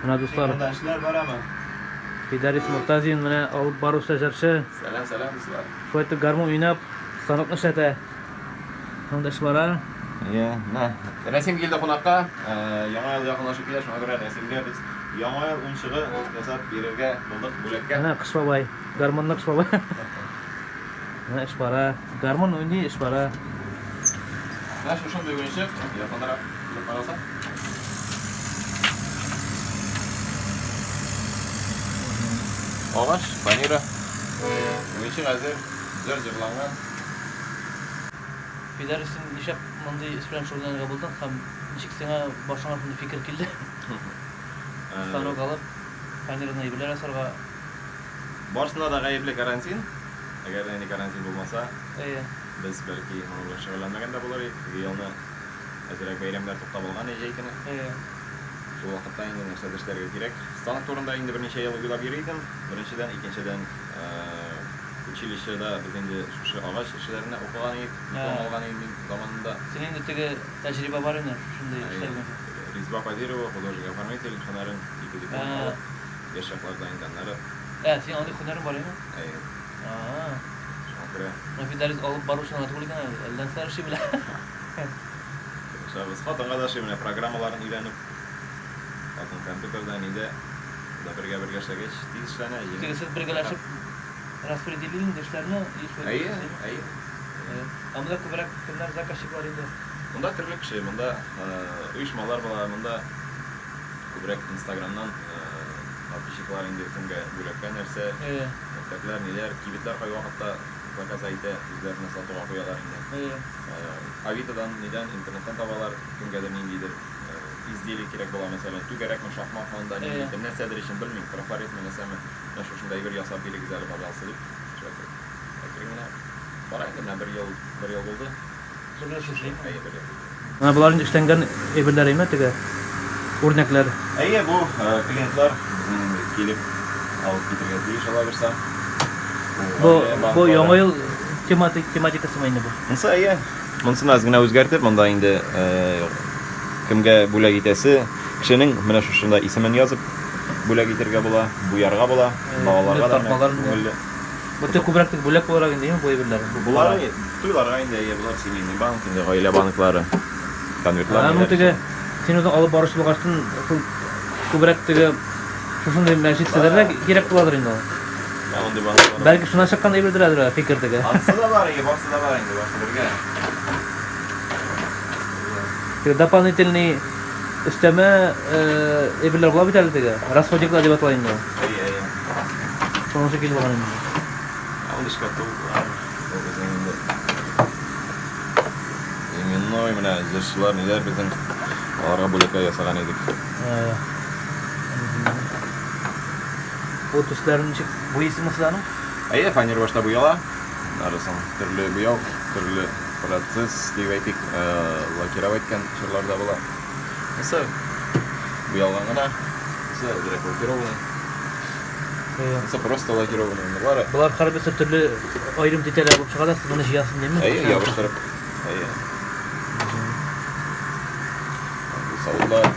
Менә дуслар. Монда эшләр барамы? Фидарис Мортазин менә алып баручы җырчы. Сәлам, сәлам, дуслар. Шулай итеп гармун уйнап, станокны эшләтә. Шунда эш бара. Иә, менә. Рәсим килде кунакка. Яңа ел якынлашып килә, шуңа күрә Рәсимгә без Яңа ел уенчыгы ясап бирергә булдык бүләккә. Менә Кыш бабай, гармунлы Кыш бабай. Менә эш бара. Гармун уйный, эш бара. Менә шушындый уенчык, якынрак килеп карасаң. Агач, фанера. Уенчык әзер, җыр җырланган. Фидар, син нишләп мондый эш белән шөгыльләнергә булдың һәм ничек сиңа башыңа шундый фикер килде? Станок алып, фанерадан әйберләр ясарга. Барысына да гаепле карантин. Әгәр дә инде карантин булмаса, Әйе. без бәлки моның белән шөгыльләнмәгән дә булыр идек. Теге елны әзрәк бәйрәмнәр туктап алган иде җәй көне. Әйе. Шул вакытта инде нәрсәдер эшләргә кирәк. Станок турында инде берничә ел уйлап йөри идем. Беренчедән, икенчедән, училищеда без инде шушы агач эшләренә укыган идек, диплом алган идем мин заманында. Синең инде теге тәҗрибә бар инде шушындый эшләр буенча. Резьба по дереву, художник-оформитель һөнәрен ике диплом алып, яшь чакларда инде аннары. Ә, синең андый һөнәрең бар име? Әйе. А-а. Шуңа күрә. Менә Фидарис алып баручы гына түгел икән әле, әллә нәрсәләр эшли белә. Тырышабыз. Хатынга да ошый менә программаларын өйрәнеп. Хатын компьютерда, нидә. Да бергә-бергә эшләгәч, тиз эшләнә, җиңел. Теге сез бергәләшеп распределили инде эшләрне и шулай Әйе, әйе. Ә монда күбрәк кемнәр заказчиклар инде? Монда төрле кеше, монда оешмалар була, монда күбрәк Инстаграмнан подписчиклар инде кемгә бүләккә нәрсә, мәктәпләр, ниләр, кибетләр кайвакытта заказ әйтә, үзләренә сатуга куялар инде. Авитодан, нидән, интернеттан табалар, кемгәдер ниндидер изделие кирәк була, мәсәлән, түгәрәкме, шакмакмы анда, ниндидер, нәрсәдер өчен, белмим, трафаретмы, нәрсәме, менә шушындай әйбер ясап бирегез әле, пожалуйста, дип, шулай итеп, әкрен генә бара инде, менә бер ел, бер ел булды. Бер ел эшли. Әйе, бер ел. Менә болар инде эшләнгән әйберләр әйме теге үрнәкләр. Әйе, бу клиентлар безнең инде килеп алып китергә тиеш алабырса. Бу бу яңа ел тематик тематикасымы инде бу? Монсы әйе. Монсын аз генә үзгәртеп, монда инде кемгә бүләк итәсе, кешенең менә шушында исемен язып бүләк итергә була, буярга була, балаларга да күңелле. Бу тек күбрәк тек бүләк буларак инде, бу әйберләр. Болар туйларга инде, әйе, болар семейный банк инде, гаилә банклары, конвертлар. Ну теге син үзең алып баручы булгачтын, шул күбрәк теге шушындый мәчетләрдә дә кирәк буладыр инде ул. Ә мондый банклар. Бәлки шуннан чыккан әйбердер әзер фикер теге. Анысы да бар, әйе, барсы да бар инде, барсы бергә. Теге дополнительный өстәмә әйберләр була бит әле теге. Расходниклар дип атала инде ул. Әйе, әйе. Шуның шикелле булган инде. Ул шкатулка. Ул безнең инде именной менә җырчылар ниләр безнең аларга бүләкләр ясаган идек. Бу төсләрен ничек буйыйсыңмы сез аның? Әйе, фанер башта буяла. Аннары соң төрле буяу, төрле процесс дип әйтик, лакировать иткән чорлар да була. Монысы буялган гына, монысы әзрәк лакированный. Монысы просто лакированный. Болар Болар һәрберсе төрле аерым детальләр булып чыга да, сез моны җыясың димме? Әйе, ябыштырып. Әйе. Савытлар.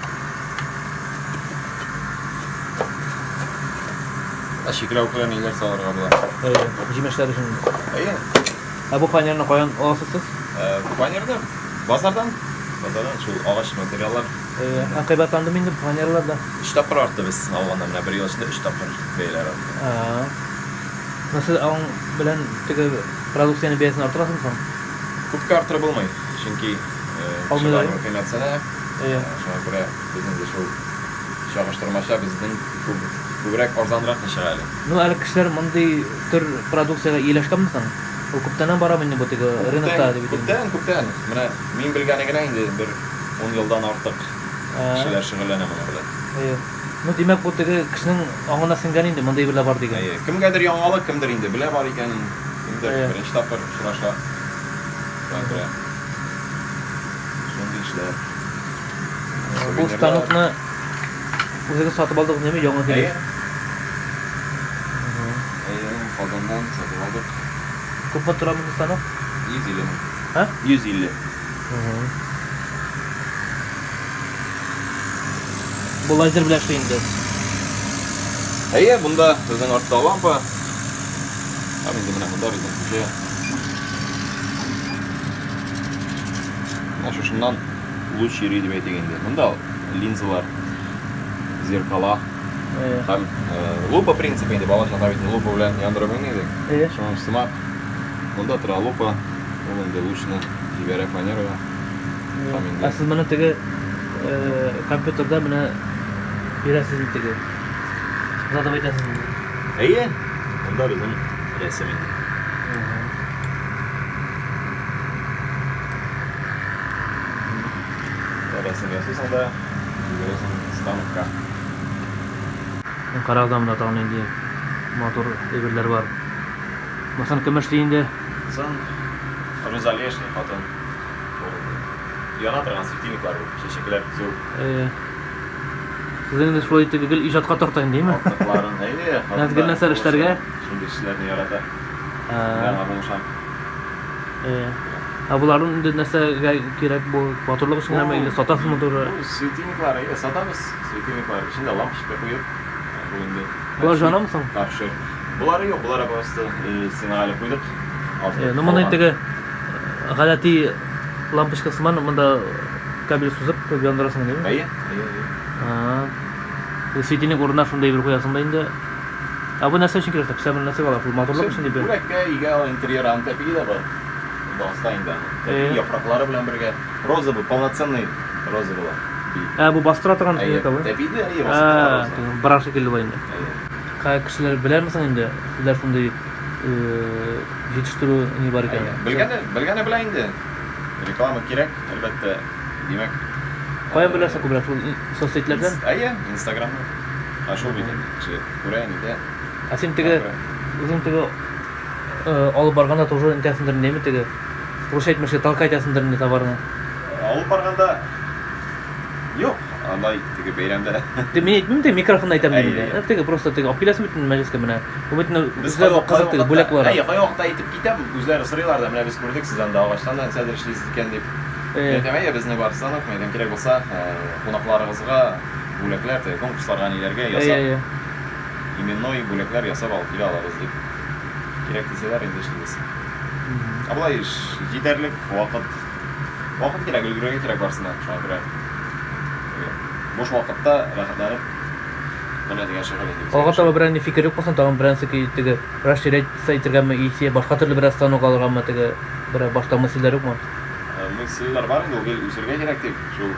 Ә чикләвекләр ниләр салырга була? Әйе, җимешләр өчен. Әйе. Ә бу фанерны каян аласыз сез? Фанерны базардан. Базардан шул агач материаллар. Әйе, ә кыйбатландымы инде фанерлар да? Өч тапкыр артты без алганда, менә бер ел эчендә өч тапкыр бәяләр артты. А. Ну сез аның белән теге продукциянең бәясен арттырасызмы соң? Күпкә арттырып булмый, чөнки Алмыйлар. кешеләр кыйммәтсенә. Әйе. Шуңа күрә без инде шул чагыштырмача безнең күп күбрәк арзанрак чыга әле. Ну әле кешеләр мондый төр продукциягә ияләшкәнме соң? Ул күптәннән барамы инде бу теге рынокта дип әйтим. Күптән, күптән. Менә мин белгәне генә инде бер ун елдан артык кешеләр шөгыльләнә моның белән. Әйе. Ну, димәк, бу теге кешенең аңына сеңгән инде, мондый әйберләр бар дигән. Әйе. Кемгәдер яңалык, кемдер инде белә бар икәнен, кемдер беренче тапкыр очраша. Шуңа күрә шундый эшләр. Бу станокны үзегез сатып алдыгыз, неме, яңа килеш? Әйе. Әйе, Казаннан сатып алдык. Күпме тора мондый станок? 150 мең. А? 150. Бу лазер белән эшли инде. Әйе, монда безнең артта лампа. Һәм инде менә монда безнең күчә. Менә шушыннан луч йөри дип әйтик инде. Монда линзалар, зеркала. Һәм лупа принципы инде бала чакта бит лупа белән яндырып уйный идек. Шуның сымак. Монда тора лупа, ул инде лучны җибәрә фанерага. Һәм инде. Ә сез моны теге компьютерда менә бирәсез инде теге. Задавать итәсез инде. Әйе, монда безнең рәсем инде. Рәсем ясыйсың да, җибәрәсең станокка. Карагыз монда тагын нинди матур әйберләр бар. Монысын кем эшли инде? Монысын Рузалия эшли, хатын. Ул яна торган светильниклар бу, чәчәкләр төзү. Әйе. Сезнең инде шулай итеп гел иҗатка тарта инде, әйеме? Артыкларын, әйе. Гел нәрсәләр эшләргә? Шундый кешеләрне ярата. Мин аңа булышам. Әйе. Ә боларның инде нәрсәгә кирәк бу? Матурлык өчен генәме или сатасызмы тоже? Бу светильниклар, әйе, сатабыз. Светильниклар эчендә лампочка куеп, бу инде. Болар җанамы соң? Торшер. Болары юк, болары просто стенага элеп куйдык. Ну, моны теге гадәти лампочка сыман монда кабель сузып куеп яндырасың, димме? Әйе, әйе, әйе. Светильник урынына шундый бер куясың да инде. Ә бу нәрсә өчен кирәк? Кешеләр моны нәрсәгә ала? Шул матурлык өчен дип. Бүләккә, өйгә ала, интерьер аның тәпие дә бар. Баста инде аның. Тәпи яфраклары белән бергә. Роза бу, полноценный роза була. Ә бу бастыра торган әйе, тәпи дә, әйе, бастыра торган роза. Бра шикелле була инде. Әйе. Кешеләр беләме соң инде? Сезләр шундый җитештерү ни бар икән? Белгәне, белгәне белә инде. Реклама кирәк, әлбәттә. Димәк, Каян беләсең күбрәк шул соцсетьләрдән? Әйе, Инстаграмнан. Ә шул бит инде, кеше күрә, нитә. Ә син теге үзең теге алып барганда тоже нитәсеңдер, неме теге русча әйтмешли, толкать итәсеңдер инде товарны. Алып барганда юк, андай теге бәйрәмдә. Теге мин әйтмим, теге микрофонда әйтәм дим инде. Теге просто теге алып киләсең бит инде мәҗлескә менә. Бу бит инде үзләре кызык теге бүләк буларак. Әйе, кайвакытта әйтеп китәм, үзләре сорыйлар да, менә без күрдек, сез анда агачтан да нәрсәдер эшлисез икән дип. Мин әйтәм, әйе, безнең бар станок, мин әйтәм, кирәк булса, кунакларыгызга бүләкләр, теге конкурсларга ниләргә ясап, именной бүләкләр ясап алып килә алабыз дип. Кирәк дисәләр, инде эшлибез. Ә болай эш җитәрлек, вакыт. Вакыт кирәк, өлгерергә кирәк барысына, шуңа күрә. Буш вакытта рәхәтләнеп менә дигән шөгыль инде. Алга таба берәр нинди фикер юкмы соң, тагын берәрсе теге расширять итәргәме, яисә башка төрле берәр станок алыргамы, теге берәр башта мысльләр юкмы? Мысльләр бар инде, ул гел үсергә кирәк дип, шул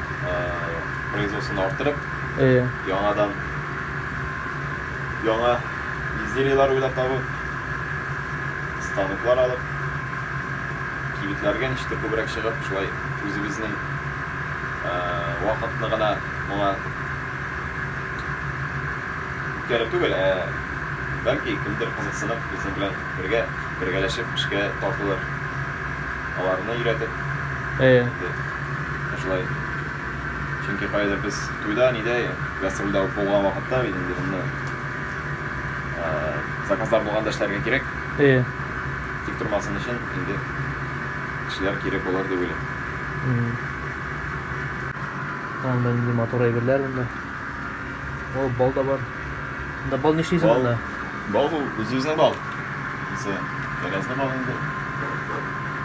производствоны арттырып, яңадан яңа изделиеләр уйлап табып, станоклар алып, кибетләргә ничектер күбрәк чыгып, шулай үзебезнең вакытны гына моңа үткәреп түгел, ә бәлки кемдер кызыксынып, безнең белән бергә, бергәләшеп эшкә тартылыр. Аларны өйрәтеп. Әйе. Инде шулай. Чөнки каядыр без туйда, нидә, гастрольдә булган вакытта бит инде моны заказлар булганда эшләргә кирәк. Әйе. Тик тормасын өчен инде кешеләр кирәк булыр дип уйлыйм. Анда нинди матур әйберләр монда. О, бал да бар. Монда бал нишлисең монда? Бал бу үзебезнең бал. Бусы кәгазьле бал инде.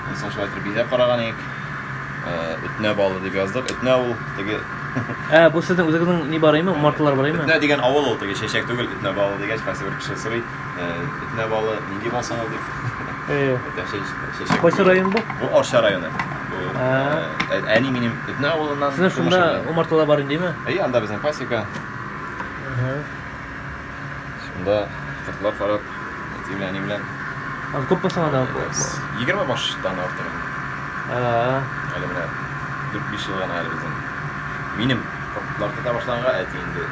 Монысын шулай итеп бизәп караган идек. Өтнә балы дип яздык. Өтнә ул теге Ә, бу сезнең үзегезнең ни бар име? Умарталар бар име? Өтнә дигән авыл ул теге чәчәк түгел, өтнә балы дигәч, кайсы бер кеше сорый, өтнә балы нинди бал соң ул дип. Әйтәм, чәчәк. Кайсы район бу? Бу Арча районы. Бу әни минем Өтнә авылыннан. Сезнең шунда умарталар бар инде, име? Әйе, анда безнең пасека. Шунда кортлар карап, әти белән әни белән. Аз күпме соң анда? 20 баштан артык инде. Әле менә 4-5 ел гына әле безнең. Минем кортлар тота башлаганга әти инде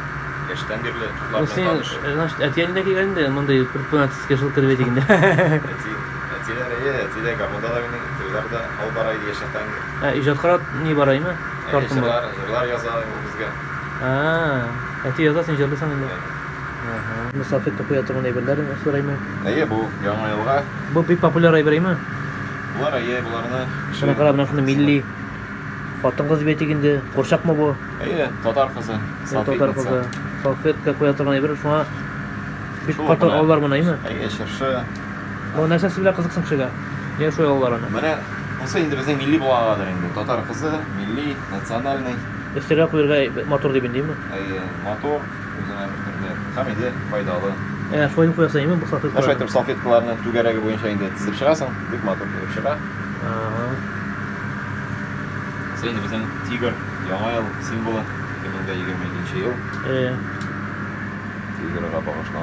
яшьтән бирле кортлар белән таныш. Значит, әти әни дә килгән инде, мондый предпринимательский җыл кереп инде. Әти, әтиләр, әйе, әти дә гармунда да уйный, туйлар да алып бара иде яшь чакта инде. Ә иҗатка ни бара име? Тартым бар. Җырлар яза ул безгә. Әти яза, син җырлыйсың инде. Бу салфетка куя торган әйберләр сорыймы? Әйе, бу Яңа елга. Бу бик популяр әйбер, әйме? Болар әйе, боларны Менә кара, менә шундый милли хатын-кыз дип әйтик инде. Курчакмы бу? Әйе, татар кызы. Татар кызы. Салфетка куя торган әйбер, шуңа Бик Шул каты менә. алалар моны, әйме? Әйе, чыршы. Бу нәрсәсе белән кызыксың кешегә? Нигә шулай алалар аны? Менә монысы инде безнең милли булагадыр инде. Татар кызы, милли, национальный. Өстәлгә куярга матур дип инде, әйме? Әйе, матур, үзенә бер төрле һәм инде файдалы. Ә, шулай дип куясың, әйме? Бу Менә шулай итеп салфеткаларны түгәрәге буенча инде тезеп чыгасың, бик матур килеп чыга. Ага. Монысы инде безнең тигр, Яңа ел символы, 2022 ел. Әйе. Тигрга багышланган.